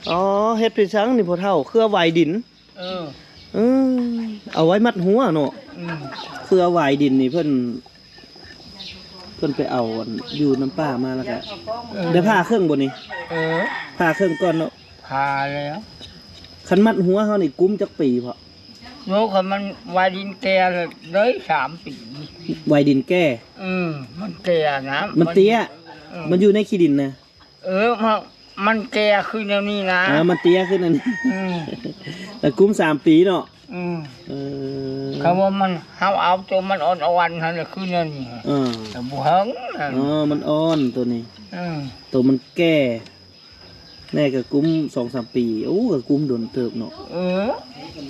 ອໍ ເຮັດເປັນສັງນີ້ພໍ່ເຖົ້າ? ເຄືອຫວາຍດິນ. ເອີ ເອີ ເອົາໄວ້ມັດຫົວເນາະ. ອືມ ເຄືອຫວາຍດິນນີ້ເພິ່ນ ເພິ່ນໄປເອົາອັນຢູ່ນຳປ່າມາ ແລ້ວກະ ເອີ ໄດ້ຜ່າເຄິ່ງບໍ່ນີ້? ເອີ ຜ່າເຄິ່ງກ່ອນເນາະ. ຜ່າແລ້ວ. ຄັນມັດຫົວເຮົານີ້ກຸ້ມຈັກປີພໍ່? ໂຍ ຄັນມັນຫວາຍດິນແກ່ແລ້ວໄດ້ສາມປີ. ຫວາຍດິນແກ່? ອືມ ມັນແກ່ນະ ມັນເຕ້ຍ. ເອີ ມັນຢູ່ໃນຂີ້ດິນນະ. ເອີ ມັນ ມັນແກ່ຄືແນວນີ້ນະ. ອ່າ ມັນເຕ້ຍຄືແນວນີ້. ອືມ ແລ້ວກຸ້ມສາມປີເນາະ. ອືມ ເອີ ຄຳວ່າມັນ ເຮົາເອົາໂຕມັນອ່ອນໆຫັ້ນແຫຼະຄືແນວນີ້. ເອີ ແຕ່ບໍ່ເຖິງນັ້ນ. ອໍ ມັນອ່ອນໂຕນີ້. ອືມ ໂຕມັນແກ່ ແມ່ກໍກຸ້ມສອງສາມປີ. ໂອ້ ກໍກຸ້ມດົນເຕີບເນາະ. ເອີ ອື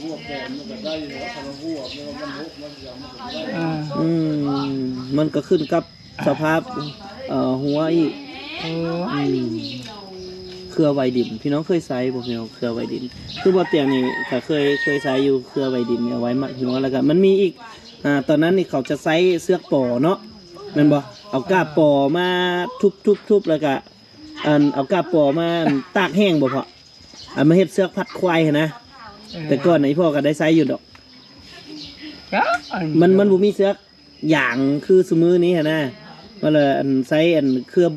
ມ ອືມ ມັນກໍຂຶ້ນກັບສະພາບ ເອີ ຫົວອີກ. ເອີ ອືມ ເຄືອຫວາຍດິນ ພີ່ນ້ອງເຄີຍໃຊ້ບໍ່ພີ່ນ້ອງ? ເຄືອຫວາຍດິນ ຄືບໍ່ຕຽງນີ້ກໍເຄີຍ ເຄີຍໃຊ້ຢູ່ ເຄືອຫວາຍດິນນີ້ເອົາໄວ້ມັດຫົວ. ແລ້ວກໍມັນມີອີກ ອ່າ ຕອນນັ້ນນີ້ເຂົາຈະໃຊ້ເຊືອກປໍເນາະ ແມ່ນບໍ່? ເອົາກ້າປໍມາທຸບໆໆ ແລ້ວກໍ ອັນ ເອົາກ້າປໍມາ ອັນ ຕາກແຫ້ງບໍ່ພໍ່? ອັນມາເຮັດເຊືອກພັດຄວາຍຫັ້ນນະ. ເອີ ແຕ່ກ່ອນນະ ອີ່ພໍ່ກໍໄດ້ໃຊ້ຢູ່ດອກ. ຈ້າ ອັນ ມັນ ມັນບໍ່ມີເຊືອກຢາງຄືຊຸມື້ນີ້ຫັ້ນນະ. ມັນລະ ອັນ ໃຊ້ ອັນ ເຄືອ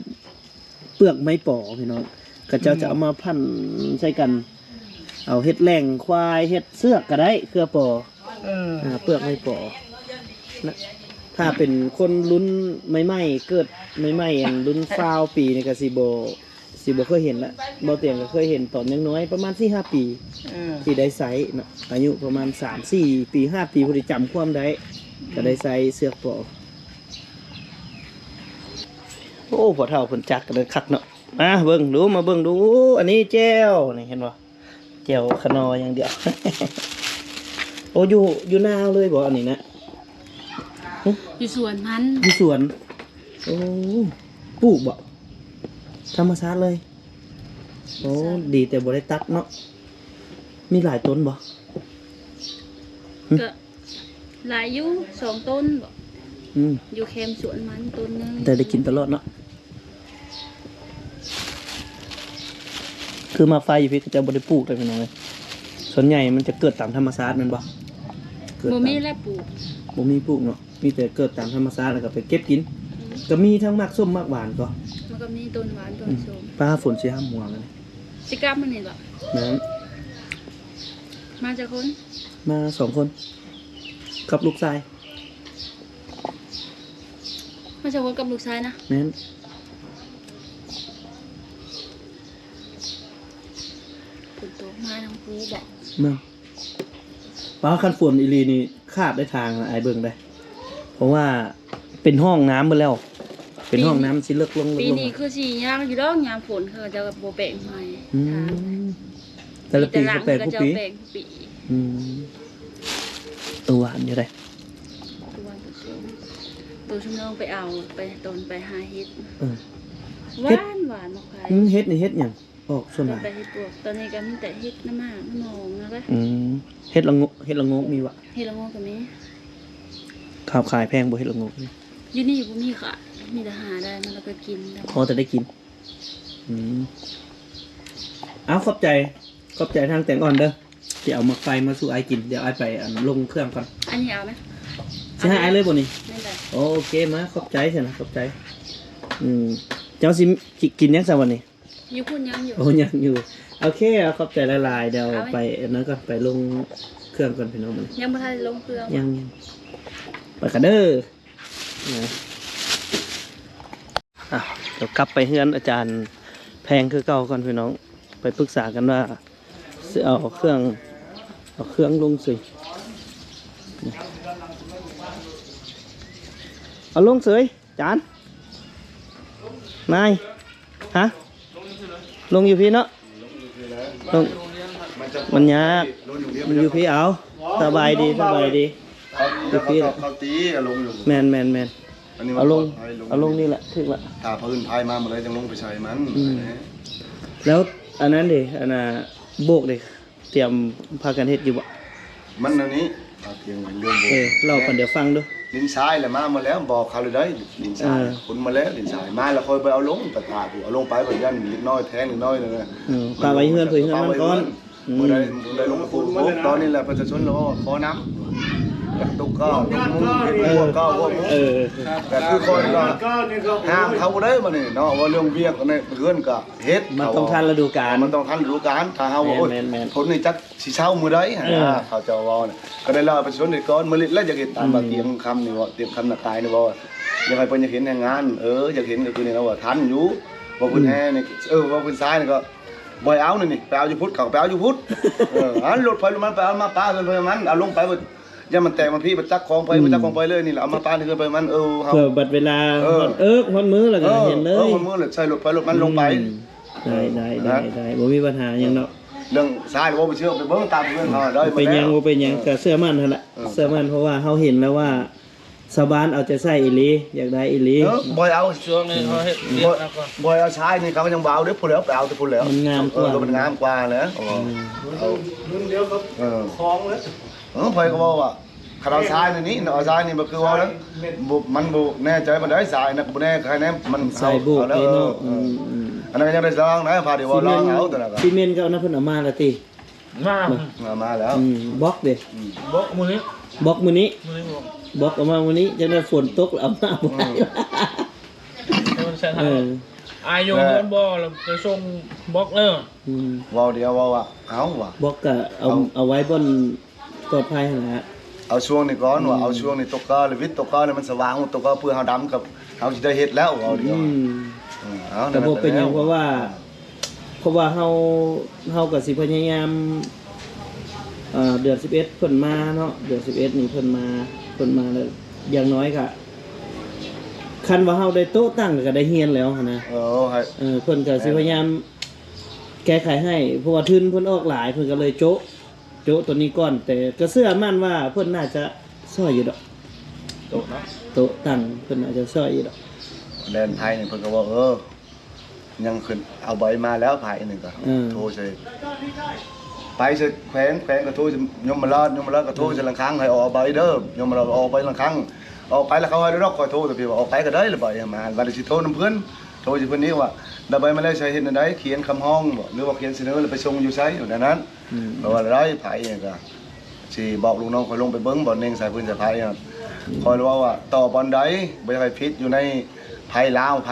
ເປືອກໄມ້ປໍພີ່ນ້ອງ. ເຂົາເຈົ້າຈະເອົາມາພັນໃສ່ກັນ ເອົາເຮັດແຫຼງຄວາຍ ເຮັດເຊືອກກໍໄດ້ ເຄືອປໍ. ເອີ ອ່າ ເປືອກໄມ້ປໍນະ. ຖ້າເປັນຄົນລຸ້ນໃໝ່ໆ ເກີດໃໝ່ໆ ອັນລຸ້ນຊາວປີນີ້ກໍຊິບໍ່ ຊິບໍ່ເຄີຍເຫັນລະ. ບໍ່ຕຽງກໍເຄີຍເຫັນຕອນຍັງນ້ອຍ ປະມານສີ່ຫ້າປີ ເອີ ທີ່ໄດ້ໃຊ້ເນາະ. ອາຍຸປະມານສາມສີ່ປີ ຫ້າປີ ພໍດີຈຳຄວາມໄດ້ ອືມ ກໍໄດ້ໃຊ້ເຊືອກປໍ. ໂອ້ ພໍ່ເຖົ້າເພິ່ນຈັກກັນຄັກເນາະ. ມາເບິ່ງດູ ມາເບິ່ງດູ. ອັນນີ້ແຈ່ວນີ້ ເຫັນບໍ່? ແຈ່ວຂະໜໍຢ່າງດຽວ. ໂອ້ ຢູ່ ຢູ່ນາເລີຍບໍ່ອັນນີ້ນະ? ຫຶ? ຢູ່ສວນມັນ. ຢູ່ສວນ. ໂອ້ ປູກບໍ່? ທຳມະຊາດເລີຍ. ໂອ້ ທຳມະຊາດ ດີແຕ່ບໍ່ໄດ້ຕັດເນາະ. ມີຫຼາຍຕົ້ນບໍ່? ຫຶ? ກະ ຫຼາຍຢູ່ ສອງຕົ້ນບໍ? ອືມ ຢູ່ແຄມສວນມັນຕົ້ນໜຶ່ງ. ແຕ່ໄດ້ກິນຕະຫຼອດເນາະ. ຄືໝາກໄຟຢູ່ພີ້ ເຂົາເຈົ້າບໍ່ໄດ້ປູກເດ້ພີ່ນ້ອງເອີຍ. ສ່ວນໃຫຍ່ມັນຈະເກີດຕາມທຳມະຊາດແມ່ນບໍ່? ເກີດຕາມ ບໍ່ມີແຫຼະປູກ. ບໍ່ມີປູກເນາະ. ມີແຕ່ເກີດຕາມທຳມະຊາດ ແລ້ວກໍໄປເກັບກິນ. ອືມ ກໍມີທັງໝາກສົ້ມໝາກຫວານກໍ ມັນກໍມີຕົ້ນຫວານຕົ້ນ ອືມ ສົ້ມ. ຟ້າຝົນຊິຫ້າມຫົວແລ້ວນີ້. ຊິກັບມື້ນີ້ບໍ? ແມ່ນ. ມາຈັກຄົນ? ມາສອງຄົນ ກັບລູກຊາຍ. ມາສອງຄົນກັບລູກຊາຍນະ? ແມ່ນ. ຝົນຕົກມາທັງພູບໍ? ແມ່ນ. ປ້າ ຄັນຝົນອີ່ຫຼີນີ້ຂາດໄດ້ທາງນະ ອ້າຍເບິ່ງໄດ້ ເພາະວ່າເປັນຮ່ອງນ້ຳເບິດແລ້ວ. ເປັນຮ່ອງນ້ຳຊິເລິກລົງ ເລິກລົງ. ປີນີ້ຄືຊິຍາກຢູ່ດອກ ຍາມຝົນເຂົາເຈົ້າບໍ່ແປງໃໝ່. ອືມ ທາງ ແຕ່ລະປີເຂົາແປງທຸກປີ. ອືມ ໂຕຫວານຢູ່ໃດ໋. ໂຕຫວານ ໂຕຊຸມ ໂຕຊຸມນ້ອງໄປເອົາ ໄປຕອນໄປຫາເຫັດ. ເອີ ຫວານ ຫວານໝາກໄຟ. ອືມ ເຫັດນີ້ເຫັດຫຍັງ? ອອກສ່ວນຫຼາຍ ໄປເຮັດປວກ. ຕອນນີ້ກໍມີແຕ່ເຮັດໜໍ່ໝາກໜໍ່ໝອງນະ. ອືມ ເຮັດລະໂງ ເຮັດລະໂງກມີວະ? ເຮັດລະໂງກກໍມີ. ເຂົາຂາຍແພງບໍ່ ເຮັດລະໂງກນີ້? ຢູ່ນີ້ບໍ່ມີຂາຍ ມີແຕ່ຫາໄດ້ມາແລ້ວກໍກິນ. ພໍແຕ່ໄດ້ກິນ. ອືມ ເອົາ ຂອບໃຈ ຂອບໃຈທາງແຕງອ່ອນເດີ ທີ່ເອົາໝາກໄຟມາສູ່ອ້າຍກິນ. ດຽວອ້າຍໄປ ອັນ ລົງເຄື່ອງກ່ອນ. ອັນນີ້ເອົາໄໝ? ຊິໃຫ້ອ້າຍເລີຍບໍ່ນີ້? ແມ່ນແຫຼະ. ໂອເຄ ມາ ຂອບໃຈຊັ້ນນະ ຂອບໃຈ. ອືມ ເຈົ້າຊິ ຊິກິນຫຍັງຊະວັນນີ້? ຢູ່ພຸ້ນຍັງຢູ່. ໂອ້ ຍັງຢູ່. ໂອເຄ ເອົາ ຂອບໃຈຫຼາຍໆ. ດຽວໄປອັນນັ້ນກ່ອນ ໄປລົງເຄື່ອງກ່ອນພີ່ນ້ອງ. ຍັງບໍ່ທັນໄດ້ລົງເຄື່ອງ. ຍັງ ໄປກັນເດີ. ອ່ະ ດຽວກັບໄປເຮືອນອາຈານແພງຄືເກົ່າກ່ອນພີ່ນ້ອງ ໄປປຶກສາກັນວ່າຊິເອົາເຄື່ອງ ເອົາເຄື່ອງລົງເສີຍ. ເອົາລົງເສີຍ ຈານ ນາຍ. ຮະ? ລົງຢູ່ພີ້ເນາະ. ລົງ ມັນຍາກ ມັນຢູ່ພີ້. ເອົາ ສະບາຍດີ ສະບາຍດີ. ຢູ່ພີ້ ເຂົາຕີ ເອົາລົງຢູ່. ແມ່ນໆໆ. ອັນນີ້ ເອົາລົງ ເອົາລົງນີ້ແຫຼະ ຖືກລະ. ຖ້າຜື່ນພາຍມາມື້ໃດຈັ່ງລົງໄປໃສ່ມັນ. ອືມ ແລ້ວອັນນັ້ນເດ ອັນນ່າ ໂບກເດ ຕຽມພາກັນເຮັດຢູ່ບໍ່? ມັນອັນນີ້ ພຽງເລື່ອງບໍ່ ເອີ ເລົ່າກັນດຽວຟັງດູ. ດິນຊາຍລະມາໝົດແລ້ວ ບອກເຂົາເລີຍໄດ໋ ດິນຊາຍ ເອີ ຂຸດມາແລ້ວ ດິນຊາຍມາແລ້ວ ຄ່ອຍໄປເອົາລົງ ຕາຕາຜູ້ເອົາລົງໄປ ບາດຢ້ານເດັກນ້ອຍແທງເດັກນ້ອຍນັ້ນນະ ເອີ ຝາກໄວ້ເຮືອນ ເພື່ອເຮືອນມັນກ່ອນ. ອືມ ມື້ໃດ ມື້ໃດລົງມາຂຸດ ຕອນນີ້ແຫຼະປະຊາຊົນລາວຂໍນຳ ຢາກຕົກກໍຕົກມຸງ ເຮັດຫົວກໍຫົວມຸງ ເອີ ແຕ່ຄືຂ້ອຍກໍຫ້າມເຂົາບໍ່ໄດ້ບັດນີ້ເນາະ ວ່າເລື່ອງວຽກໃນເຮືອນກໍເຮັດ ມັນຕ້ອງທັນລະດູການ ມັນຕ້ອງທັນລະດູການ ຖ້າເຮົາວ່າ ໂອ້ຍ ແມ່ນໆໆ ຝົນນີ້ຈັກ ຊິເຊົາມື້ໃດຫັ້ນນະ ເອີ ເຂົາເຈົ້າເວົ້ານະ ກໍໄດ້ລາວປະຊາຊົນນີ້ກ່ອນ ມື້ລິດແລ້ວຢາກເຮັດຕາມວ່າ ອືມ ຕຽງຄຳນີ້ເວົ້າ ຕຽງຄຳນາກາຍນີ້ເວົ້າ ຢາກໃຫ້ເພິ່ນຢາກເຫັນແຮງງານ ເອີ ຢາກເຫັນກໍຄືນີ້ນະ ວ່າທັນຢູ່ ວ່າພື້ນແຮ່ນີ້ ອືມ ເອີ ວ່າພື້ນຊາຍນີ້ກໍບໍ່ໃຫ້ເອົານີ້ ໄປເອົາຢູ່ພຸ້ນ ເຂົາໄປເອົາຢູ່ພຸ້ນ ເອີ ອັນລົດໃຜລົດມັນ ໄປເອົາມາປະເພິ່ນ ເພິ່ນມັນ ເອົາລົງໄປ ຢ້ານມັນແຕກມັນພີ້ ໄປຈັກຂອງໃຜ ອືມ ໄປຈັກຂອງໃຜເລີຍ ນີ້ລະເອົາມາປະເຮືອນໄປມັນ ເອີ ເຮົາ ເພື່ອບັດເວລາ ເອີ ຮອດເອິກຮອດມື້ແລ້ວກໍ ເອີ ເຫັນເລີຍ ເອີ ຮອດມື້ແລ້ວໃສ່ລົດໃຜລົດມັນລົງໄປ ອືມ ໄດ້ ໄດ້ ໄດ້ ບໍ່ມີບັນຫາຫຍັງເນາະ ເລື່ອງຊາຍບໍ່ໄປເຊື່ອ ໄປເບິ່ງຕາມເພື່ອນເຂົາໄດ້ ບໍ່ເປັນຫຍັງ ບໍ່ເປັນຫຍັງ ເອີ ກໍເຊື່ອໝັ້ນຫັ້ນລະ ເອີ ເຊື່ອໝັ້ນ ເພາະວ່າເຮົາເຫັນແລ້ວວ່າຊາວບ້ານເອົາໃຈໃສ່ອີ່ຫຼີ ຢາກໄດ້ອີ່ຫຼີ ເອີ ບໍ່ໃຫ້ເອົາ ຊ່ວງນີ້ເຮົາເຮັດວຽກແລ້ວກໍ ບໍ່ໃຫ້ເອົາຊາຍນີ້ ເຂົາຍັງວ່າເອົາເດີ ຜູ້ແລ້ວໄປເອົາແຕ່ຜູ້ແລ້ວ ມັນງາມກວ່າ ເອີ ມັນງາມກວ່າແຫຼະ ອືມ ເອົາ ລຸ້ນດຽວກັບ ເອີ ຂອງເລີຍ ເອີ ຂ້ອຍກໍເວົ້າວ່າ ຄັນເອົາຊາຍນີ້ ເອົາຊາຍນີ້ບໍ່ຄືເວົ້ານະ ບໍ່ ມັນບໍ່ແນ່ໃຈປານໃດ ຊາຍນັ້ນກໍບໍ່ແນ່ ໃຄແນ່ ມັນຊາຍໂບກເອົາແລ້ວ ເດ້ເນາະ ເອີ ອືມໆ ອັນນັ້ນກໍຍັງໄດ້ລອງນະ ພາທີ່ວ່າລອງເອົາຕົວນັ້ນກໍ ຊີເມັນກໍເອົານຳເພິ່ນເອົາມາລະຕິ ມາ ອືມ ເອົາມາແລ້ວ ອືມ ບລັອກເດ້ ອືມ ບລັອກມື້ນີ້ ບລັອກມື້ນີ້ ມື້ນີ້ບລັອກ ບລັອກເອົາມາມື້ນີ້ ຈັ່ງໄດ້ຝົນຕົກແລ້ວເອົາມາບໍ່ໄດ້ ອືມ ເອີ ອາຍຸ ເອີ ເພິ່ນບໍ່ລະໄປສົ່ງບລັອກເດີ ອືມ ເວົ້າດຽວເວົ້າວ່າ ເອົາວ່າ ບລັອກກະເອົາ ເອົາ ເອົາໄວ້ບ່ອນ ປອດໄພຫັ້ນແຫຼະ ເອົາຊ່ວງນີ້ກ່ອນວ່າ ອືມ ເອົາຊ່ວງນີ້ຕົກກາລະວິດຕົກກາລະມັນສະຫວ່າງຕົກກາເພື່ອເຮົາດຳກັບ ເຮົາຊິໄດ້ເຮັດແລ້ວ ເວົ້າດີ ອືມ ເອີ ເອົາ ກໍບໍ່ເປັນຫຍັງ ເພາະວ່າ ເພາະວ່າເຮົາ ເຮົາກໍຊິພະຍາຍາມ ເອີ ເດືອນສິບເອັດເພິ່ນມາເນາະ ເດືອນສິບເອັດນີ້ເພິ່ນມາ ເພິ່ນມາແລ້ວ ຢ່າງໜ້ອຍກໍ ຄັນວ່າເຮົາໄດ້ໂຕະຕັ້ງກໍໄດ້ຮຽນແລ້ວຫັ້ນນະ ເອີ ເອີ ເພິ່ນກໍຊິພະຍາຍາມແກ້ໄຂໃຫ້ ເພາະວ່າທຶນເພິ່ນອອກຫຼາຍ ເພິ່ນກໍເລີຍໂຈະ ໂຈະໂຕນີ້ກ່ອນ ແຕ່ກໍເຊື່ອໝັ້ນວ່າເພິ່ນໜ້າຈະຊ່ອຍຢູ່ດອກ ໂຕະເນາະ ໂຕະຕັ້ງເພິ່ນໜ້າຈະຊ່ອຍຢູ່ດອກ ແລ່ນໄພນີ້ເພິ່ນກໍເວົ້າ ເອີ ຍັງຂຶ້ນເອົາໃບມາແລ້ວ ໄພນີ້ກໍ ເອີ ໂທໃສ່ ໄປໃສ່ແຂວງ ແຂວງກໍໂທໃສ່ຍົມມະລາດ ຍົມມະລາດກໍໂທໃສ່ ອືມ ລັງຄັງ ໃຫ້ເອົາໃບເດີ ຍົມມະລາດເອົາໃບລັງຄັງ ອອກໄປແລ້ວເຂົາໃຫ້ດອກ ຂ້ອຍໂທແຕ່ພີ່ວ່າອອກໄປກໍໄດ້ລະ ໃບມາ ບັດຊິໂທນຳເພິ່ນ ໂທໃສ່ເພິ່ນອີກວ່າ ແລ້ວໃບມາແລ້ວໃຊ້ເຮັດແນວໃດ ຂຽນຄຳຮ້ອງບໍ ຫຼືວ່າຂຽນສະເໜີ ແລ້ວໄປສົ່ງຢູ່ໃສ ແນວນັ້ນ ອືມ ແລ້ວວ່າໄດ້ ໄພນີ້ກໍຊິບອກລູກນ້ອງຂ້ອຍລົງໄປເບິ່ງ ບ່ອນເນັ່ງສາຍຟືນສາຍໄຟ ອືມ ຂ້ອຍເວົ້າວ່າ ຕໍ່ບ່ອນໃດ ບໍ່ຢາກໃຫ້ຜິດຢູ່ໃນໄພລາວ ໄພ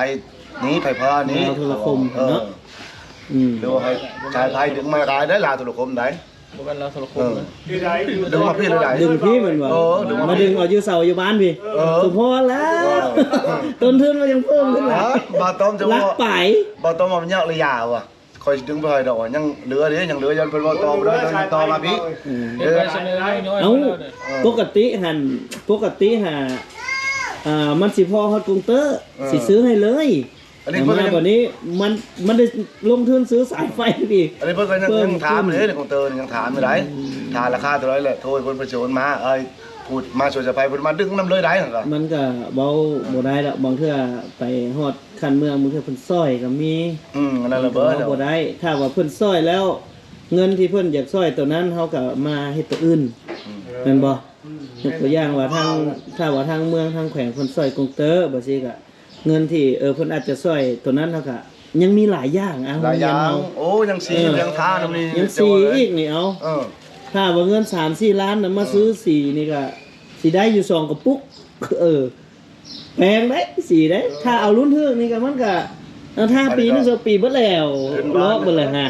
ນີ້ ໄພພະນີ້ ລາວໂທລະຄົມ ເອີ ເນາະ ອືມ ຫຼືວ່າໃຫ້ສາຍໄຟດຶງມາຫຼາຍໄດ້ ລາວໂທລະຄົມໄດ້ ບໍ່ແມ່ນລາວໂທລະຄົມ ເອີ ນະ ດຶງມາພີ້ເລີຍໄດ້ ດຶງພີ້ແມ່ນບໍ່ ເອີ ດຶງມາ ມາດຶງເອົາຢູ່ເສົາຢູ່ບ້ານພີ້ ເອີ ສົມພໍແລ້ວ ເອີ ຕົ້ນທຶນມັນຍັງເພີ່ມຂຶ້ນຫຼາຍ ອ່າ ບ່າວຕ້ອມຈະວ່າ ຫຼັກປາຍ ບ່າວຕ້ອມວ່າມັນຍາກຫຼືຢາກວະ ຂ້ອຍຊິດຶງບໍ່ໃຫ້ດອກ ຍັງເຫຼືອເດ້ ຍັງເຫຼືອ ຢ້ານເພິ່ນເວົ້າຕໍ່ບໍ່ໄດ້ ເດີນຕໍ່ມາພີ້ ອືມ ເອີ ເອົ້າ ເອີ ປົກກະຕິຫັ້ນ ປົກກະຕິຫາ ອ່າ ມັນຊິພໍຮອດກົງເຕີ ເອີ ຊິຊື້ໃຫ້ເລີຍ ອັນນີ້ເພິ່ນ ມາບັດນີ້ມັນ ມັນໄດ້ລົງທຶນຊື້ສາຍໄຟອີກ ອັນນີ້ເພິ່ນກໍຍັງ ຍັງຖາມເດ້ ກົງເຕີຍັງຖາມຢູ່ໃດ ອືມ ຖ້າລາຄາເທົ່າໃດແຫຼະ ໂທໃຫ້ເພິ່ນ ເພິ່ນຊິໂອນມາ ເອີ ຜູ້ມາຊ່ວຍສາຍໄຟ ເພິ່ນມາດຶງນຳເລີຍໄດ໋ ມັນກໍເວົ້າບໍ່ໄດ້ດອກ ບາງເທື່ອໄປຮອດ ຂັ້ນເມືອງ ບາງເທື່ອເພິ່ນຊ່ອຍກໍມີ ອືມ ອັນນັ້ນລະເບີດ ເວົ້າບໍ່ໄດ້ ຖ້າວ່າເພິ່ນຊ່ອຍແລ້ວ ເງິນທີ່ເພິ່ນຢາກຊ່ອຍໂຕນັ້ນ ເຮົາກໍມາເຮັດໂຕອື່ນ ອືມ ແມ່ນບໍ່? ອືມ ຍົກຕົວຢ່າງວ່າທາງ ຖ້າວ່າທາງເມືອງ ທາງແຂວງເພິ່ນຊ່ອຍກົງເຕີ ບາດຊີ້ກໍເງິນທີ່ ເອີ ເພິ່ນອາດຈະຊ່ອຍໂຕນັ້ນ ເຮົາກໍຍັງມີຫຼາຍຢ່າງ ອາ ໂຮງຮຽນເຮົາ ໂອ້ ຍັງສີ ເອີ ຍັງທານ ຍັງສີອີກນີ້ ເອົາ ເອີ ຖ້າວ່າເງິນສາມສີ່ລ້ານນະ ມາຊື້ສີນີ້ກໍຊິໄດ້ຢູ່ສອງກະປຸກ ເອີ ແພງເດ້ ສີເດ້ ຖ້າເອົາລຸ້ນຖືກນີ້ກໍ ມັນກໍ ເອີ ຖ້າປີໜຶ່ງສອງປີເບິດແລ້ວ ລອກເບິດແລ້ວຮະ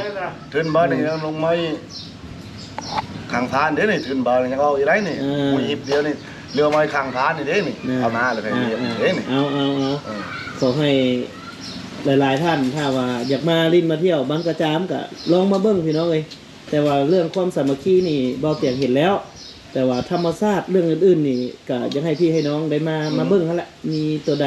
ທຶນບ້ານນີ້ຍັງລົງໄມ້ຂ້າງພານເດ້ນີ້ ທຶນບ້ານຍັງເອົາຢູ່ໄດ໋ນີ້ ເອີ ຜູ້ອີບດຽວນີ້ເຫຼືອໄມ້ຂ້າງພານນີ້ເດ້ນີ້ ເອີ ເອົາມາແລ້ວໄປ ເອີ ເຮັດເດ້ນີ້ ເອົາ ເອົາ ເອົາ ເອີ ຂໍໃຫ້ຫຼາຍໆທ່ານ ຖ້າວ່າຢາກມາຫຼິ້ນມາທ່ຽວບ້ານກະຈາມ ກໍລອງມາເບິ່ງພີ່ນ້ອງເອີຍ ແຕ່ວ່າເລື່ອງຄວາມສາມັກຄີນີ້ ເບົາຕຽງເຫັນແລ້ວ ແຕ່ວ່າທຳມະຊາດເລື່ອງອື່ນໆນີ້ ກະຢາກໃຫ້ພີ່ໃຫ້ນ້ອງໄດ້ມາ ອືມ ມາເບິ່ງຫັ້ນແຫຼະ ມີໂຕໃດ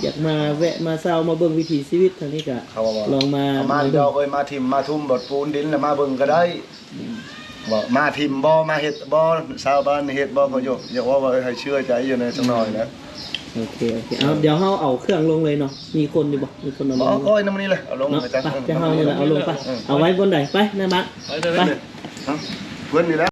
ຢາກມາແວະມາເຊົາ ມາເບິ່ງວິຖີຊີວິດທາງນີ້ກະ ເຂົາວ່າ ລອງມາ ເຂົາມາ ມາເບິ່ງ ເຈົ້າເອີຍ ມາຖິ້ມມາທຸ່ມ ບົດປູນດິນ ແລ້ວມາເບິ່ງກໍໄດ້ ອືມ ວ່າມາຖິ້ມບໍ່ ມາເຮັດບໍ່ ຊາວບ້ານເຮັດບໍ່ ກໍຢາກ ຢາກເວົ້າວ່າໃຫ້ເຊື່ອໃຈຢູ່ໃນ ອືມ ຈັກໜ້ອຍນະ. ໂອເຄ ໂອເຄ ເອົາ ເອີ ດຽວເຮົາເອົາເຄື່ອງລົງເລີຍເນາະ ມີຄົນຢູ່ບໍ່ ມີຄົນເອົາລົງ ບໍ່ ເອົາ ເອົາໄວ້ນຳນີ້ແຫຼະ ເອົາລົງ ເນາະ ໄປ ຈັ່ງ ໄປ ເຮົານີ້ແຫຼະ ເອົາລົງໄປ ເອີ ເອົາໄວ້ບ່ອນໃດ ໄປ ນະ ມາ ເພິ່ນນີ້ແຫຼະ.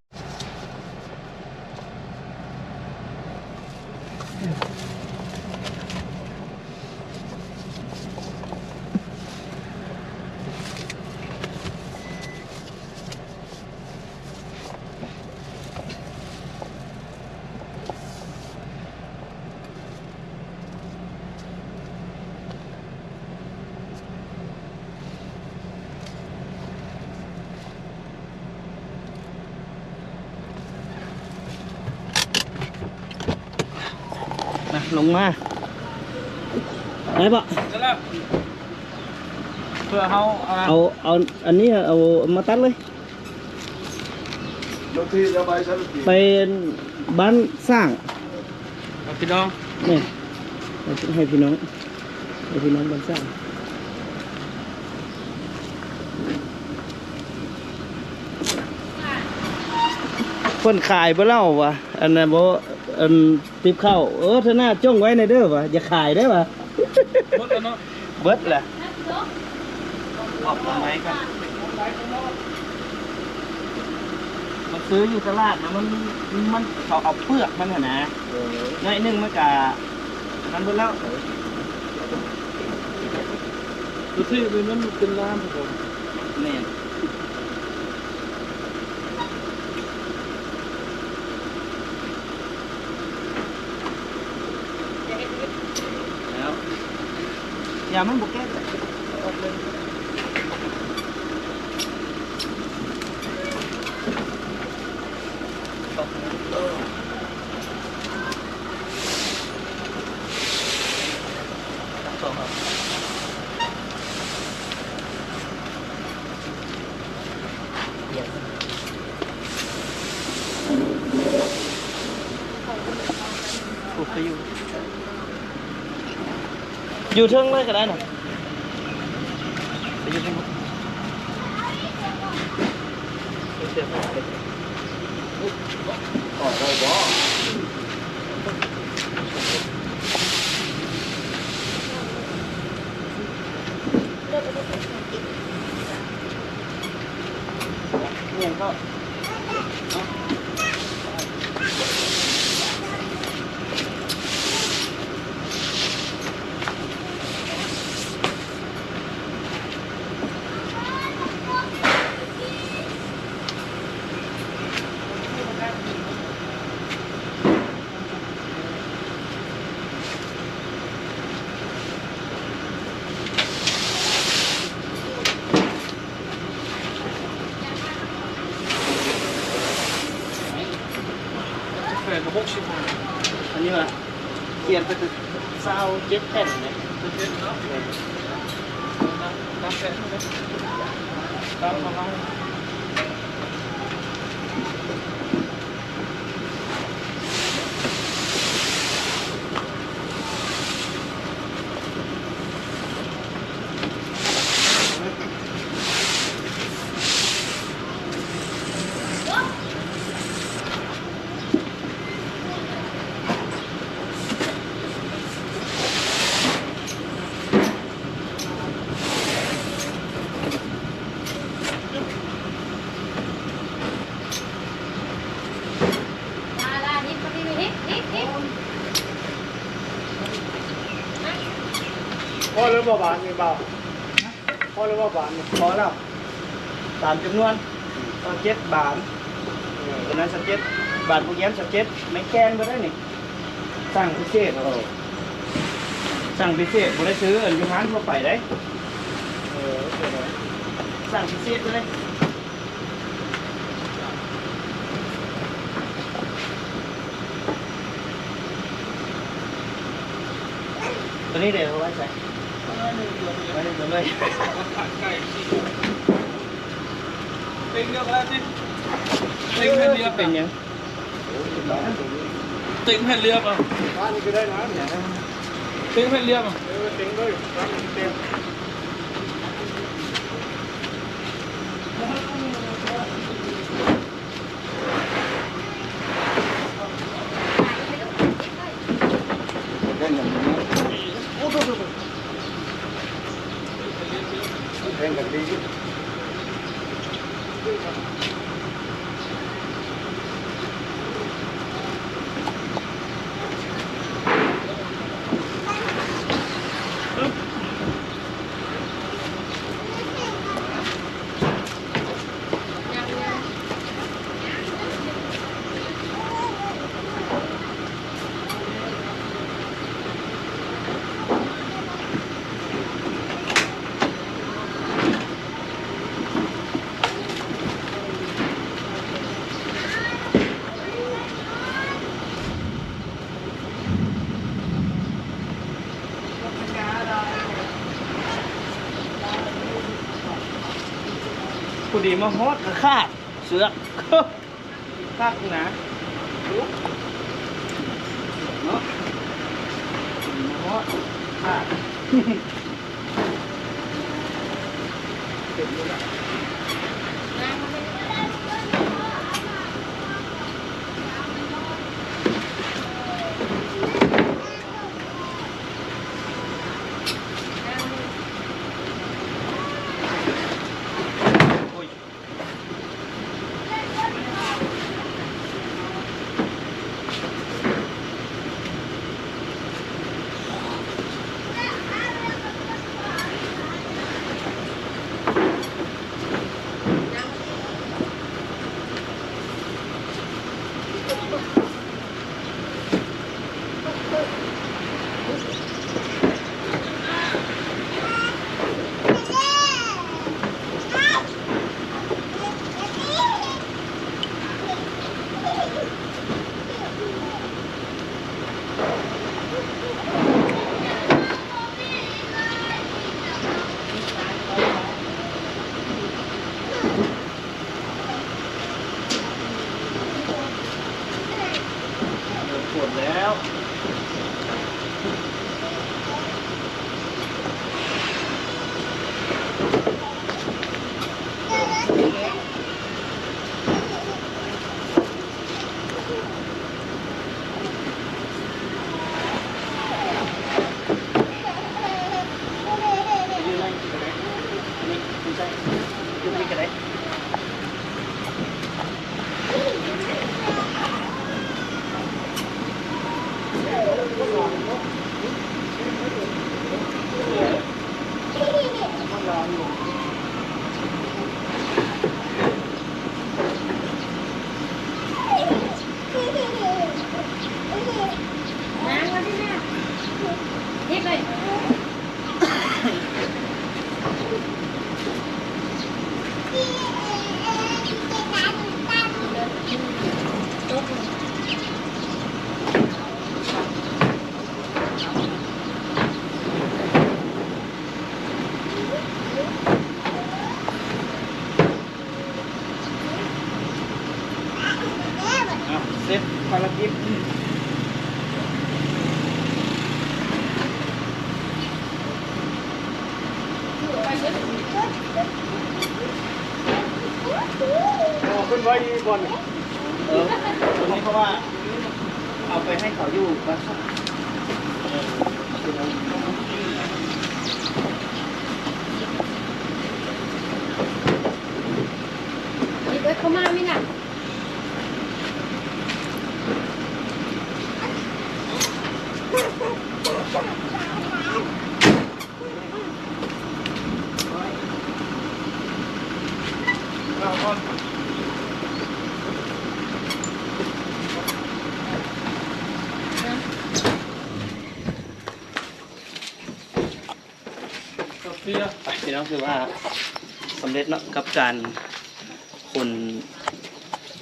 ລົງມາ ໄດ້ບໍ່? ເພື່ອເຮົາ ເອົາ ເອົາອັນນີ້ ເອົາມາຕັດເລີຍ. ລົງທີ່ຈະໄປໃສ? ໄປບ້ານຊ້າງ ພີ່ນ້ອງ ນີ້ ໃຫ້ພີ່ນ້ອງ ໃຫ້ພີ່ນ້ອງບ້ານຊ້າງ. ເພິ່ນຂາຍບໍ່ເລົ່າວ່າ ອັນນັ້ນບໍ່ ອັນ ຕິບເຂົ້າ ເອີ ເທື່ອໜ້າຈົ່ງໄວ້ແດ່ເດີວ່າ ຢ່າຂາຍເດີວ່າ. ໝົດແລ້ວເນາະ ເບິດແລ້ວ. ອອກໄມ້ກ່ອນ ມາຊື້ຢູ່ຕະຫຼາດນະ ມັນ ມັນ ເຂົາເອົາເປືອກມັນຫັ້ນນະ ເອີ ໜ້ອຍໜຶ່ງມັນກະ ນັ້ນເບິດແລ້ວ. ເອີ ຄືທີ່ມັນເປັນລ້ານພຸ້ນ ແມ່ນ. ແລ້ວ ຢ່າ ມັນບໍ່ແກ້ ເອົາອອກເລີຍ. ຢູ່ເທິງເລີຍກໍໄດ້ນະ ໄປຢູ່ເທິງ. ແຜ່ນ ຫົກສິບຫ້າ ອັນນີ້ວ່າ ຂຽນໄປແຕ່ຊາວເຈັດແຜ່ນເດ້ ເຈັດເນາະ ຕາມແຜ່ນ ຕາມພະລັງ. ພໍແລ້ວບໍ່ບາດນີ້ບ່າວ? ພໍແລ້ວບໍ່ບາດນີ້? ພໍແລ້ວ ຕາມຈຳນວນ ຊາວເຈັດບາດ ເອີ ຕົວນັ້ນຊາວເຈັດ ບາດໂປຣແກຣມຊາວເຈັດ ແມ່ນແກ່ນເບິດເດ້ນີ້. ສັ່ງພິເສດ ເອີ ສັ່ງພິເສດ ບໍ່ໄດ້ຊື້ອັນຢູ່ຮ້ານທົ່ວໄປເດ້. ເອີ ໂອເຄ ສັ່ງພິເສດເລີຍ. ຕົວນີ້ເດ້ ເອົາໄວ້ໃສ? ໄວ້ໃນຕົວເລີຍ. ເຕັງເລືອກແລ້ວຕິ ເຕັງເລືອກ ເປັນຫຍັງ? ເຕັງໃຫ້ເລືອກເອົາ ອັນນີ້ກໍໄດ້ນະ ເຕັງໃຫ້ເລືອກເອົາ ເອີ ເຕັງເລີຍ ເຕັງ. ແພງກັນດີ. ພໍດີມາຮອດກະຂາດເຊືອກ ຄັກນະ ເນາະ ພໍດີມາຮອດຂາດ. ເອົາ ເສັດພາລະກິດ. ເອົາຂຶ້ນໄວ້ອີກບ່ອນ ເອີ ຕົງນີ້ ເພາະວ່າເອົາໄປໃຫ້ເຂົາຢູ່ບ້ານສາ. ເອີ ເຂົ້າມາມີນະ. ໄປພີ່ນ້ອງ ຖືວ່າສຳເລັດເນາະ ກັບການຂົນ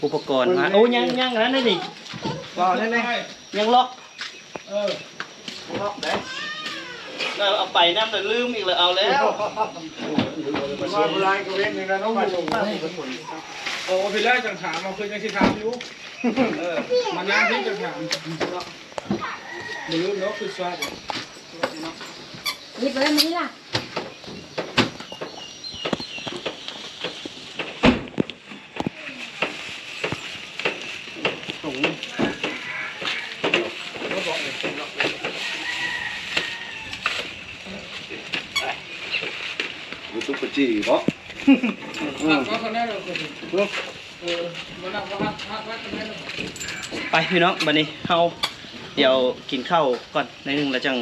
ອຸປະກອນມາ. ໂອ້ ຍັງ ຍັງອັນນັ້ນນີ້ ເວົ້າແນ່ ຍັງລັອກ ເອີ ລັອກເດ້ ເອົາໄປນຳແລ້ວລືມອີກແລ້ວ ເອົາແລ້ວ ວ່າຜູ້ຫຼາຍກະເວັ້ນຢູ່ນະ ເນາະ. ໂອ້ ພີ່ແລ້ວຈັ່ງຖາມ ເອົາຄືຈັ່ງຊິຖາມຢູ່ ເອີ ມານານທີ່ຈັ່ງຖາມ ບໍ່ລືມດອກ ຄືຊາດ ນີ້ເບິ່ງນີ້ລະ. ຢູທູບປະຈີເນາະ ອືມ ໄປພີ່ນ້ອງ ບາດນີ້ເຮົາ ດຽວກິນເຂົ້າກ່ອນໜ້ອຍໜຶ່ງ ແລ້ວຈັ່ງ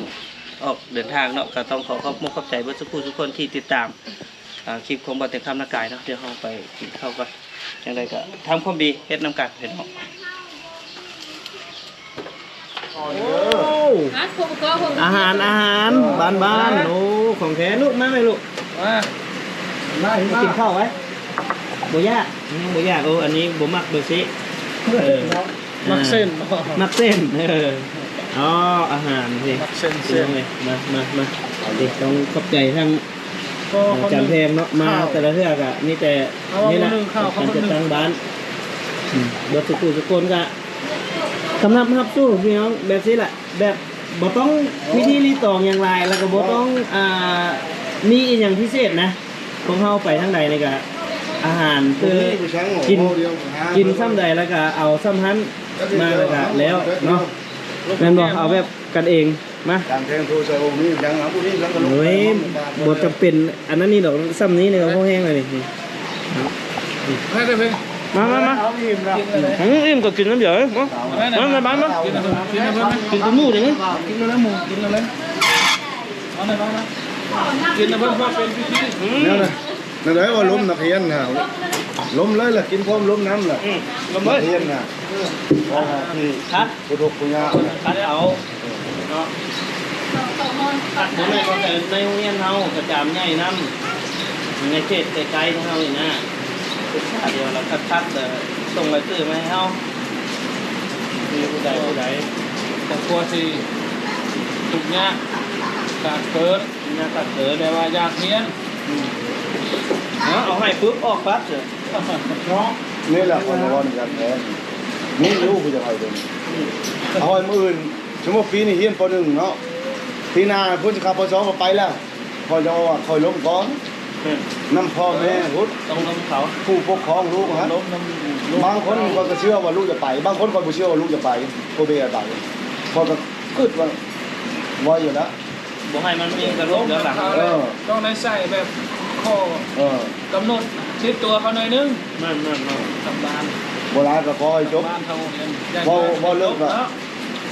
ອອກເດີນທາງເນາະ. ກະຕ້ອງຂໍຂອບມຸກຂອບໃຈເບິດສູ່ຜູ້ສູ່ຄົນທີ່ຕິດຕາມ ອາ ຄລິບຂອງບ່າວແຕງຄຳນາກາຍເນາະ. ດຽວເຮົາໄປກິນເຂົ້າກ່ອນ ຈັ່ງໃດກະທຳຄວາມດີເຮັດນຳກັນພີ່ນ້ອງ. ໂອ້ ອາຫານ ອາຫານບ້ານໆ ໂອ້ ຂອງແທ້. ລູກ ມາແມ່ລູກ ມາ ມາກິນເຂົ້າໄວ້. ບໍ່ຢາກ ຍັງບໍ່ຢາກ. ໂອ້ ອັນນີ້ບໍ່ມັກໂດເຊ ເອີ ມັກເສັ້ນ ມັກເສັ້ນ ເອີ ອໍ ອາຫານ ມັກເສັ້ນ ເສັ້ນ. ມາ ມາ ມາ ຕ້ອງຂອບໃຈທາງ ອາຈານແພງເນາະ ມາແຕ່ລະເທື່ອກະມີແຕ່ນີ້ແຫຼະ ການຈັດຕັ້ງບ້ານ ອືມ ເບິດທຸກຜູ້ທຸກຄົນກະກຳລັງຮັບສູ້ພີ່ນ້ອງແບບຊີ້ແຫຼະ ແບບບໍ່ຕ້ອງມີທີ່ລີ້ຕອງຫຍັງຫຼາຍ ແລ້ວກະບໍ່ຕ້ອງ ອ່າ ມີອີ່ຫຍັງພິເສດນະ. ພວກເຮົາໄປທາງໃດນີ້ກະອາຫານຄືກິນ ກິນຊ່ຳໃດແລ້ວກະເອົາຊ່ຳຫັ້ນມາ ແລ້ວກະແລ້ວເນາະ ແມ່ນບໍ່? ເອົາແບບກັນເອງມາ ການແທງໂທໃສ່ໂອມີຫຍັງ ເອົາຜູ້ນີ້ຫຍັງກະລົງ ໂອ້ຍ ບໍ່ຈຳເປັນອັນນັ້ນນີ້ດອກ ຊ່ຳນີ້ນີ້ກະພໍແຮງແລ້ວນີ້ ມາ ມາ ມາ ເອົາອີ່ມລະ ອືມ ອີ່ມກະກິນນ້ຳດຽວເນາະ ມາ ມາ ມາ ມາ ກິນນຳເພິ່ນ ກິນນຳເພິ່ນ ກິນກັບໝູ່ນີ້ ກິນແລ້ວໝູ່ ກິນແລ້ວ ເອົາໜ້ອຍ ມາ ມາ ກິນນຳເພິ່ນ ເພື່ອເປັນພິທີ ອືມ ແນວໃດວ່າລົມນັກຮຽນນະ ລົມເລີຍລະ ກິນພ້ອມລົມນຳລະ ອືມ ລົມເລີຍ ນັກຮຽນນະ ເອີ ເພາະວ່າທີ່ ຄັດ ຜູ້ທຸກຜູ້ຍາກ ຄັດເອົາເນາະ ຄັດບໍ່ແມ່ນວ່າແຕ່ໃນໂຮງຮຽນເຮົາກະຈາມໃຫຍ່ນຳ ໃນເຂດໃກ້ໆເຮົານີ້ນະ ສຶກສາດຽວລະຄັດໆ ແລ້ວສົ່ງລາຍຊື່ມາໃຫ້ເຮົາ ມີຜູ້ໃດຜູ້ໃດ ຄອບຄົວທີ່ທຸກຍາກຂາດເຂີນ ຍາກຂາດເຂີນ ແຕ່ວ່າຢາກຮຽນ ອືມ ເອົາໃຫ້ປຶບອອກປັບເນາະ ນີ້ແຫຼະ ຂ້ອຍວ່າຢາກແທ້ ມີຢູ່ຜູ້ຢາກໃຫ້ເບິ່ງ ເອົາໃຫ້ມື້ອື່ນ ສົມມຸດປີນີ້ຮຽນ ປໍໜຶ່ງ ເນາະ ປີໜ້າພຸ້ນຊິເຂົ້າ ປໍສອງ ກະໄປແລ້ວ ຂ້ອຍຈະວ່າຂ້ອຍລົມກ່ອນ ແມ່ນ ນຳພໍ່ແມ່ພຸ້ນ ຕ້ອງລົມເຂົາ ຜູ້ປົກຄອງລູກຫັ້ນ ລົມນຳ ບາງຄົນຂ້ອຍກະເຊື່ອວ່າລູກຈະໄປ ບາງຄົນຂ້ອຍບໍ່ເຊື່ອວ່າລູກຈະໄປ ບໍ່ເປັນຫຍັງ ຂ້ອຍກະຄຶດວ່າໄວຢູ່ນະ ບໍ່ໃຫ້ມັນມີກະທົບຍ້ອນຫຼັງ ເອີ ຕ້ອງໄດ້ໃສ່ແບບຂໍ້ ເອີ ກຳນົດຕິດຕົວເຂົາໜ້ອຍໜຶ່ງ ແມ່ນໆໆ ທາງບ້ານ ບໍ່ຫຼາຍກະຂໍໃຫ້ຈົບ ບ້ານເຮົາຮຽນ ເວົ້າ ເວົ້າເລື່ອງກະ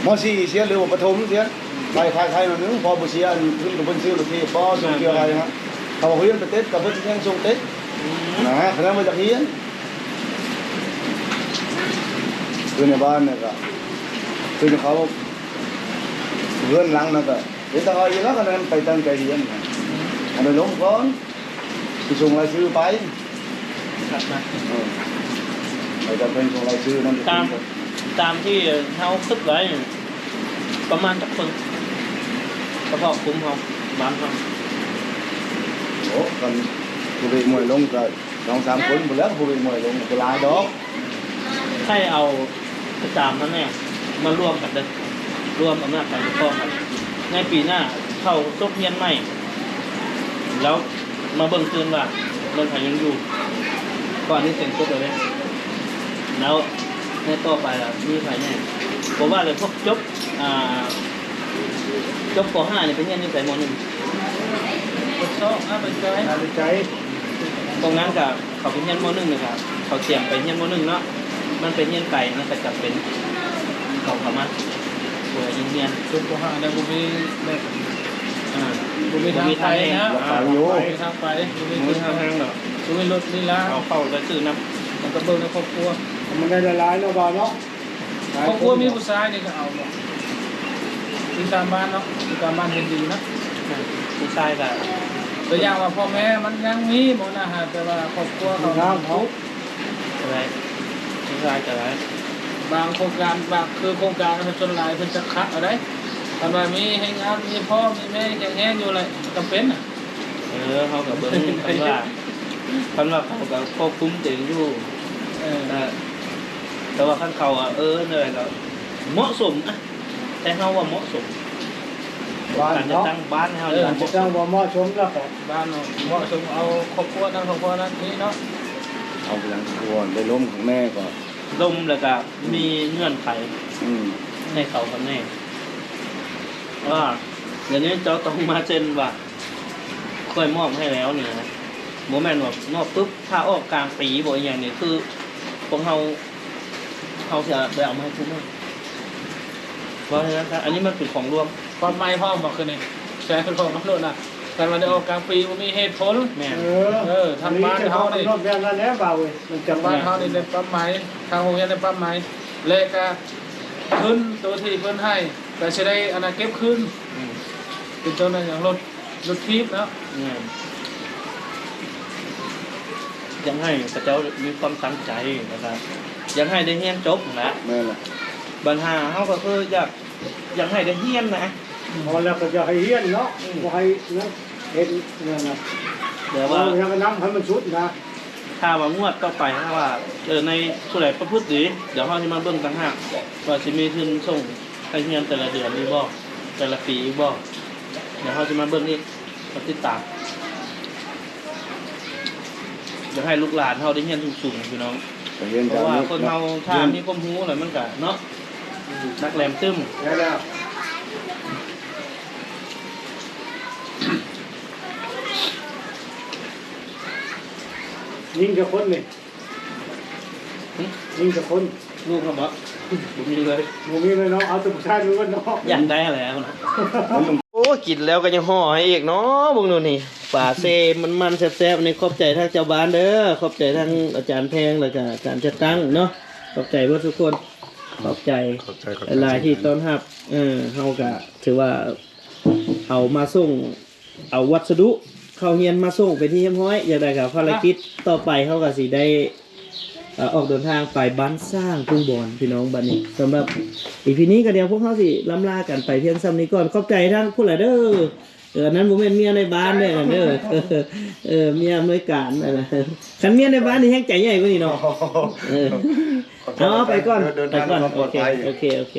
ມໍສີ່ເສຍ ຫຼືວ່າປະຖົມເສຍ ໄປຂາຍໆໜ້ອຍໜຶ່ງ ພໍບໍ່ເສຍ ອັນທຶນກະເພິ່ນຊື້ລົດຖີບ ບໍ່ສົ່ງເທື່ອໄປຫັ້ນ ຖ້າວ່າຮຽນໄປເຕັດກະເພິ່ນຊິແຮງສົ່ງເຕັດ ອືມ ນະ ຄະແນນວ່າຢາກຮຽນ ຄືໃນບ້ານນີ້ກະ ຄືເຂົາ ເຮືອນຫຼັງນັ້ນກະ ເຮັດຕາເອົາຢູ່ແລ້ວ ກະນັ້ນໄປຕັ້ງໃຈຮຽນ ອືມ ເອົາໄປລົມກ່ອນ ຊິສົ່ງລາຍຊື່ໄປ ຄັດນະ ເອີ ໃຫ້ເຈົ້າເປັນສົ່ງລາຍຊື່ນຳ ຕາມ ຕາມທີ່ເຮົາຄຶດໄວ້ ປະມານຈັກຄົນ ສະເພາະກຸ່ມເຮົາ ບ້ານເຮົາ ໂອ້ ຄັນຜູ້ເວກມວຍລົງກະ ສອງສາມຄົນພຸ້ນແຫຼະ ຜູ້ເວກມວຍລົງບໍ່ຫຼາຍດອກ ໃຫ້ເອົາ ປະຈຳຫັ້ນແຫຼະ ມາລວມກັນເດີ້ ລວມອຳນາດການປົກຄອງກັນ ໃນປີໜ້າເຂົ້າຈົບຮຽນໃໝ່ ແລ້ວມາເບິ່ງຄືນວ່າແມ່ນໃຜຍັງຢູ່ ເພາະອັນນີ້ເສັງສຸດແລ້ວເດ້ ແລ້ວໃນຕໍ່ໄປລະມີໃຜແດ່ ບໍ່ວ່າແຕ່ພວກຈົບ ອ່າ ຈົບ ປໍຫ້າ ນີ້ໄປຮຽນຢູ່ໃສ ມໍໜຶ່ງ ເປັນຊອກຫາໄປໄກ ພວກນັ້ນກະ ເຂົາໄປຮຽນ ມໍໜຶ່ງ ນີ້ກະ ເຂົາຕຽມໄປຮຽນ ມໍໜຶ່ງ ເນາະ ມັນໄປຮຽນໄກ ມັນກະຈຳເປັນ ເຂົາ ເຂົາມາ ເພື່ອຮຽນ ຈົບ ປໍຫ້າ ແລ້ວບໍ່ມີແບບ ອ່າ ບໍ່ມີທາງໄປນະ ບໍ່ມີທາງໄປ ບໍ່ມີທາງແຮງດອກ ບໍ່ມີລົດມີລາ ເອົາເຂົ້າໄປຊື້ນຳ ມັນກະເບິ່ງໃນຄອບຄົວ ມັນໄດ້ຫຼາຍໆເນາະ ບ່າວເນາະ ຄອບຄົວມີຜູ້ຊາຍນີ້ກະເອົາບໍ່ ຢູ່ຕາມບ້ານເນາະ ຢູ່ຕາມບ້ານເຫັນດີເນາະ ຜູ້ຊາຍກະ ກະຢ່າງວ່າພໍ່ແມ່ມັນຍັງມີບໍ່ນະ ແຕ່ວ່າຄອບຄົວເຂົາ ເອີ ຜູ້ຊາຍກະໄດ້ ບາງໂຄງການ ບາງ ຄືໂຄງການສ່ວນຫຼາຍເພິ່ນຈະຄັດເອົາໄດ໋ ຄັນວ່າມີແຮງງານ ມີພໍ່ມີແມ່ແຂງແຮງຢູ່ແຫຼະ ຈຳເປັນນະ ເອີ ເຮົາກະເບິ່ງ ຄັນວ່າ ຄັນວ່າເຂົາກະຄວບຄຸມຕົວເອງຢູ່ ເອີ ແຕ່ວ່າຄັນເຂົາ ເອີ ແນວໃດກະເໝາະສົມ ອະ ແຕ່ເຮົາວ່າເໝາະສົມ ບ້ານເນາະ ການຈັດຕັ້ງບ້ານເຮົາ ເອີ ຈັດຕັ້ງວ່າເໝາະສົມແລ້ວກະ ບ້ານເຮົາເໝາະສົມ ເອົາຄອບຄົວນັ້ນ ຄອບຄົວນັ້ນນີ້ເນາະ ເອົາໄປຍັງຄວນໄດ້ລົມຂອງແມ່ກໍ ລົມແລ້ວກະມີເງື່ອນໄຂ ອືມ ໃຫ້ເຂົາກັບແມ່ ວ່າດຽວນີ້ເຈົ້າຕ້ອງມາເຊັນວ່າ ຂ້ອຍມອບໃຫ້ແລ້ວນີ້ນະ ບໍ່ແມ່ນວ່າມອບປຶບ ຖ້າອອກກາງປີບໍ່ອີ່ຫຍັງນີ້ ຄືພວກເຮົາ ເຮົາຊິໄດ້ເອົາມາໃຫ້ຜູ້ໃໝ່ ເພາະສະນັ້ນ ອັນນີ້ມັນເປັນຂອງລວມ ປັບໃໝ່ພ້ອມບໍ່ຄືນີ້ ແຊນຂອງຕຳຫຼວດນະ ຄັນວ່າໄດ້ອອກກາງປີບໍ່ມີເຫດຜົນ ແມ່ນ ເອີ ເອີ ທາງບ້ານເຮົານີ້ ກຳນົດແບບນັ້ນແຫຼະ ບ່າວເອີຍ ທາງບ້ານເຮົານີ້ໄດ້ປັບໃໝ່ ທາງໂຮງຮຽນໄດ້ປັບໃໝ່ ແລະກະທຶນໂຕທີ່ເພິ່ນໃຫ້ ກະຊິໄດ້ອັນນັ້ນເກັບຄືນ ອືມ ເປັນຕົ້ນວ່າຫຍັງ ລົດ ລົດຖີບເນາະ ແມ່ນ ຢາກໃຫ້ເຂົາເຈົ້າມີຄວາມຕັ້ງໃຈ ແລ້ວກະຢາກໃຫ້ໄດ້ຮຽນຈົບຫັ້ນແຫຼະ ແມ່ນແຫຼະ ບັນຫາເຮົາກະຄືຢາກ ຢາກໃຫ້ໄດ້ຮຽນນະ ພໍແລ້ວກະຢາກໃຫ້ຮຽນເນາະ ອືມ ບໍ່ໃຫ້ນັ້ນ ເຫັນນັ້ນນະ ແຕ່ວ່າ ເອົາຫຍັງກໍນຳໃຫ້ມັນສຸດນະ. ຖ້າວ່າງວດຕໍ່ໄປ ຖ້າວ່າ ເອີ ໃນຜູ້ໃດປະພຶດດີ ດຽວເຮົາຊິມາເບິ່ງຕ່າງຫາກ ວ່າຊິມີທຶນສົ່ງໄປຮຽນແຕ່ລະເດືອນອີກບໍ່ ແຕ່ລະປີອີກບໍ່ ດຽວເຮົາຊິມາເບິ່ງອີກ ມາຕິດຕາມ. ຢາກໃຫ້ລູກຫຼານເຮົາໄດ້ຮຽນສູງໆ ພີ່ນ້ອງ ໄປຮຽນ ເພາະວ່າຄົນເຮົາຖ້າມີຄວາມຮູ້ແລ້ວມັນກະເນາະ ອືມ ຫຼັກແຫຼມຕຶ້ມ ແລ້ວ ຍິງຈັກຄົນນີ້? ຫຶ? ຍິງຈັກຄົນ? ລູກເຮົາບໍ່? ບໍ່ມີເລີຍ ບໍ່ມີເລີຍເນາະ ເອົາແຕ່ຜູ້ຊາຍລ້ວນໆເນາະ ຢາກໄດ້ແຫຼະ. ໂອ້ ກິນແລ້ວກໍຍັງຫໍ່ໃຫ້ອີກເນາະ ເບິ່ງດູນີ້ ປາເຊມັນໆແຊບໆ ນີ້ຂອບໃຈທາງເຈົ້າບ້ານເດີ ຂອບໃຈທາງອາຈານແພງ ແລ້ວກໍການຈັດຕັ້ງເນາະ ຂອບໃຈເບິດທຸກຄົນ ຂອບໃຈ ຂອບໃຈ ຂອບໃຈຫຼາຍໆທີ່ຕ້ອນຮັບ ເອີ ເຮົາກໍຖືວ່າເອົາມາສົ່ງ ເອົາວັດສະດຸເຂົ້າຮຽນມາສົ່ງເປັນທີ່ຮຽບຮ້ອຍ ຈັ່ງໃດກໍພາລະກິດຕໍ່ໄປເຮົາກໍຊິໄດ້ ເອີ ອອກເດີນທາງໄປບ້ານຊ້າງກຸງບອນ ພີ່ນ້ອງ. ບັດນີ້ສຳລັບອີພີນີ້ກໍດຽວພວກເຮົາຊິລ່ຳລາກັນໄປພຽງສ່ຳນີ້ກ່ອນ ຂອບໃຈທາງຜູ້ຫຼາຍເດີ ເອີ ອັນນັ້ນບໍ່ແມ່ນເມຍໃນບ້ານເດີ ອັນນັ້ນເດີ ເອີ ເມຍອຳນວຍການ ອັນນັ້ນ ຄັນເມຍໃນບ້ານນີ້ແຮງໃຈໃຫຍ່ກວ່ານີ້ເນາະ ເອີ ເອົາ ເອົາ ໄປກ່ອນ ເດີນ ເດີນທາງ ໄປກ່ອນ ໂອເຄ ໂອເຄ ໂອເຄ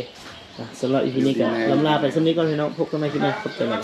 ອ່ະ ສຳລັບອີພີນີ້ກໍ ດີແມ່ ລ່ຳລາໄປສ່ຳນີ້ກ່ອນ ພີ່ນ້ອງ ພົບກັນໃໝ່ຄລິບໜ້າ ຂອບໃຈຫຼາຍ.